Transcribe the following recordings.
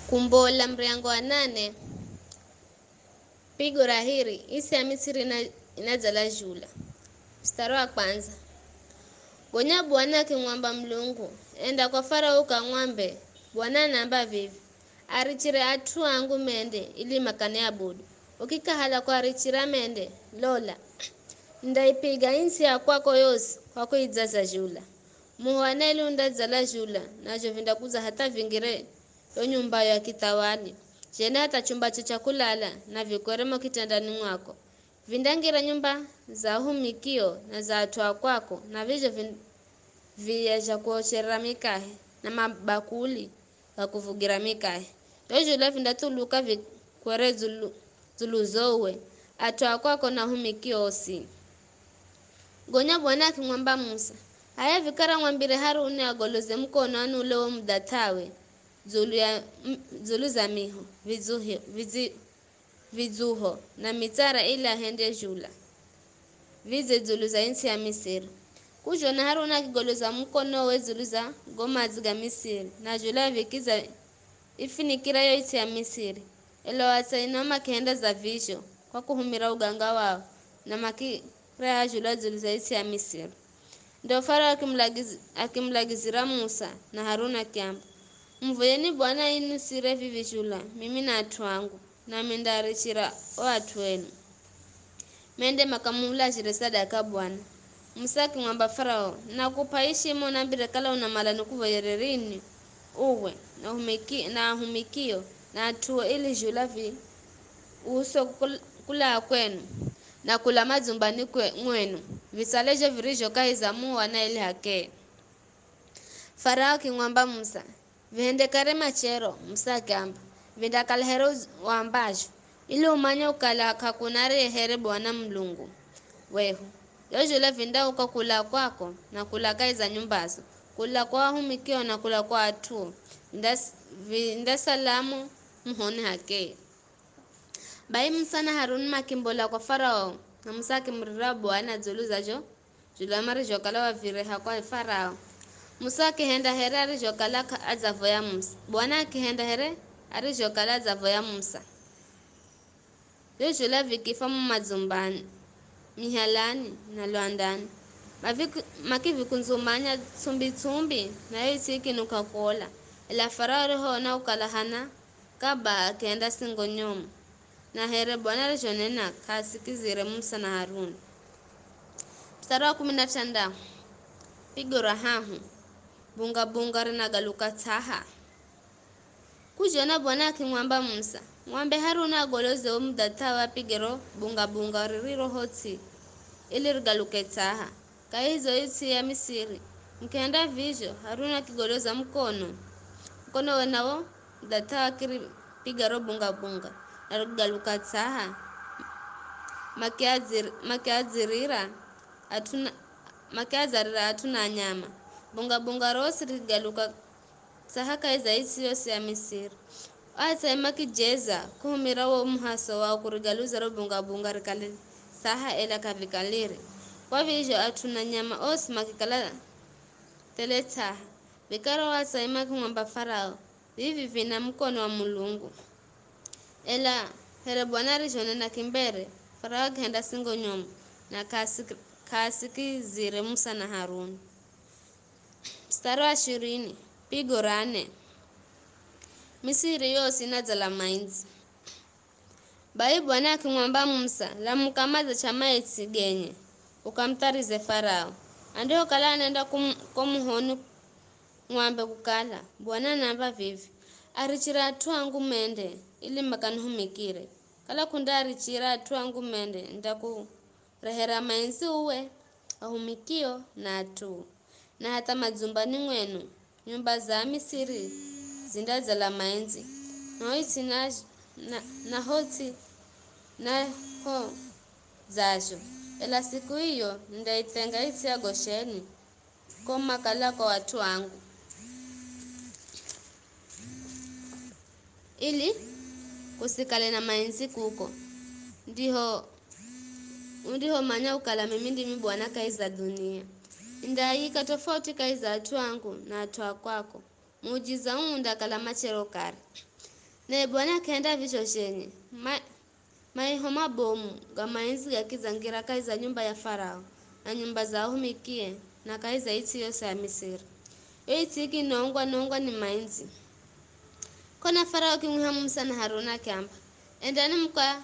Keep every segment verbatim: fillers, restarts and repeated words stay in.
Kumbola muryango wa nane. Pigo ra hiri, isi ya Misiri ina-, inadzala zhula. Mstari wa kwanza. Gonya Bwana akimwamba Mulungu, "Enda kwa Farao ukamwambe, 'Bwana anaamba vivi, arichire at'u angu mende ili makaniabudu. Ukikahala kuarichira mende, lola, nindaipiga isi ya kwako yosi kwa kuidzaza zhula. Muho wa Naili undadzala zhula, nazho vindakudza hatha vingire yo nyumbayo ya kithawali, zhende hatha chumbacho cha kulala, na vikwere mo kitandani mwako. Vindangira nyumba za ahumikio na za at'u a kwako, na vizho vin-, viya zha kuocherera mikahe, na mabakuli ga kuvugira mikahe. Yo zhula vindathuluka vikwere dzulu, dzulu zowe, at'u a kwako na ahumikio osi.'" Gonya Bwana akimwamba Musa, "H'aya vikara mwambire Haruni agoloze mukono anule wo mudhath'awe dzulu ya, m-, dzulu za miho, vidzuhi-, vidzi-, vidzuho na mitsara ili ahende zhula, vidze dzulu za isi ya Misiri." Kuzhona Haruni akigoloza mukonowe dzulu za go madzi ga Misiri, na zhula vikidza ifinikira yo isi ya Misiri. Ela o atsaina makihenda za vizho kwa kuhumira uganga wao, na makireha zhula dzulu za isi ya Misiri. Ndo Farao akimulagiz-, akimulagizira Musa na Haruni akiamba, "Muvoyeni Bwana ainusire vivi zhula, mimi na at'u angu, nami ndarichira o at'u enu. Mende makamuulazhire sadaka Bwana." Musa akimwamba Farao, "Nakup'a ishima unambire kala unamala nikuvoyere rini uwe, na ahumiki-, na ahumikio, na at'uo ili zhula vi uso kul-, kulaa kwenu, na kula madzumbani kwe-, mwenu, visale zho virizho kahi za muho wa Naili h'akeye." Farao akimwamba Musa, "Vihendekare machero." Musa akiamba, "Vindakala here uz-, wambazho, ili umanye ukala k'akuna ariye here Bwana Mulungu wehu. Yo zhula vindauka kula kwako na kula kahi za nyumbazo, kula kwa ahumikio na kula kwa at'uo, vindas-, vindasalamo muhoni h'akeye." Bai Musa na Haruni makimbola kwa Farao, na Musa akimurira Bwana dzulu za zho zhula marizhokala wavireha kwa Farao. Musa akihenda here arizhokala ka-, adzavoya Musa. Bwana akihenda here arizhokala adzavoya Musa. Zho zhula vikifa mu madzumbani, mihalani, na lwandani. Maviku-, makivikundzumanya tsumbi-tsumbi, nayo isi ikinuka kuola. Ela Farao arihoona ukala hana kaba akihenda singo nyomu, na here Bwana arizhonena, k'aasikizire Musa na Haruni. Mstari wa kumi na shandahu. Pigo ra hahu, bunga-bunga rinagaluka tsaha. Kuzhona Bwana akimwamba Musa, "Mwambe Haruni agoloze wo mudhath'awe apige ro bunga-bunga ririro ho ts'i, ili rigaluke tsaha kahi zo its'i ya Misiri." Mukihenda vizho, Haruni akigoloza mukono, mukonowe nawo mudhath'awe akiripiga ro bunga-bunga, na rikigaluka tsaha. Makiadzir-, makiadzirira at'u na, makiadzarira at'u na nyama. Bunga-bunga rosi rikigaluka tsaha kahi za its'i yosi ya Misiri. O atsai makijeza kuhumira wo muhaso wao kurigaluza ro bunga-bunga rikale tsaha, ela k'avikalire. Kwa vizho at'u na nyama osi makikala thele tsaha. Vikara o atsai makimwamba Farao, "Vivi vina mukono wa Mulungu." Ela here Bwana arizhonena kimbere, Farao akihenda singo nyomu, na k'aasik-, k'aasikizire Musa na Haruni. Mstari wa ishirini, pigo ra nne. Misiri yosi inadzala maindzi. Bai Bwana akimwamba Musa, "Lamuka madza cha maitsi genye, ukamutharize Farao. Andihokala anenda kum-, ko muhoni, mwambe kukala, 'Bwana anaamba vivi, arichira at'u angu mende, ili makanihumikire. Kala k'undaarichira at'u angu mende, nindakurehera maindzi uwe, ahumikio na at'uo, na hatha madzumbani mwenu, nyumba za Amisiri zindadzala maindzi, na ho its'i na, na, na ho ts'i na ho dzazho. Ela siku iyo nindaithenga its'i ya Gosheni ko makalako at'u angu, ili kusikale na maindzi kuko. Ndiho undihomanya ukala mimi ndimi Bwana kahi za dhunia. Nindaayika tofauti kahi za at'u angu na at'u a kwako. Muujiza uu undakala machero kare." Naye Bwana akihenda vizho zhenye, ma, maiho mabomu ga maindzi gakidzangira kahi za nyumba ya Farao, na nyumba za ahumikie, na kahi za its'i yose ya Misiri. Yo its'i ikinongwa-nongwa ni maindzi. Kona Farao akimwiha Musa na Haruna akiamba, "Endani muka,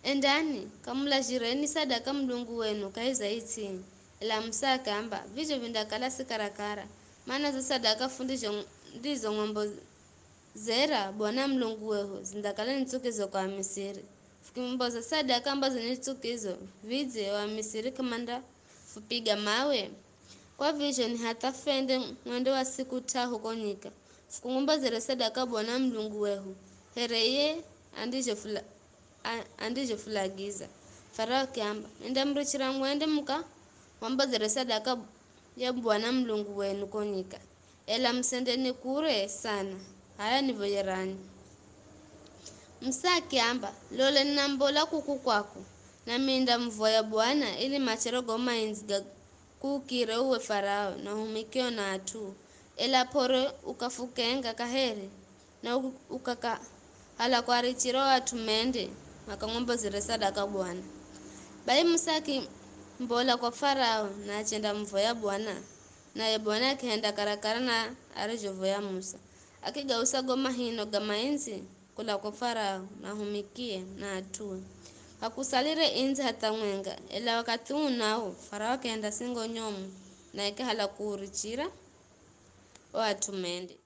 endani, kamulazhireni sadaka Mulungu wenu kahi za its'i." Ela Musa akiamba, "Vizho vindakala si karakara, mana zo sadaka fu ndizho, ndizo ng'ombo zera Bwana Mulungu wehu zindakala ni tsukizo kwa Amisiri. Fukimboza sadaka ambazo ni tsukizo, vidze o Amisiri k'amandafupiga mawe? Kwa vizho ni hatha fende mwendo wa siku t'ahu ko nyika, fukungombozere sadaka Bwana Mulungu wehu, here iye andizhofula-, a-, andizhofulagiza." Farao akiamba, "Nindamurichira mwende muka mwambozere sadaka ya Bwana Mulungu wenu ko nyika, ela musende ni kure sana. H'aya nivoyerani." Musa akiamba, "Lole ninambola kuku kwaku, nami nindamuvoya Bwana ili machere go maindzi gakuukire uwe Farao na uhumikio na at'uo, ela p'ore ukafukenga kaheri, na u-, ukakahala kwarichira o at'u mende makang'ombozere sadaka Bwana." Bai Musa akimbola kwa Farao na achendamuvoya Bwana, naye Bwana akihenda karakara na arizhovoya Musa. Akigausa go mahino ga maindzi kula kwa Farao na ahumikie na at'ue. K'akusalire indzi hatha mwenga, ela wakathi uu nawo Farao akihenda singo nyomu na akihala kuurichira o at'u mende.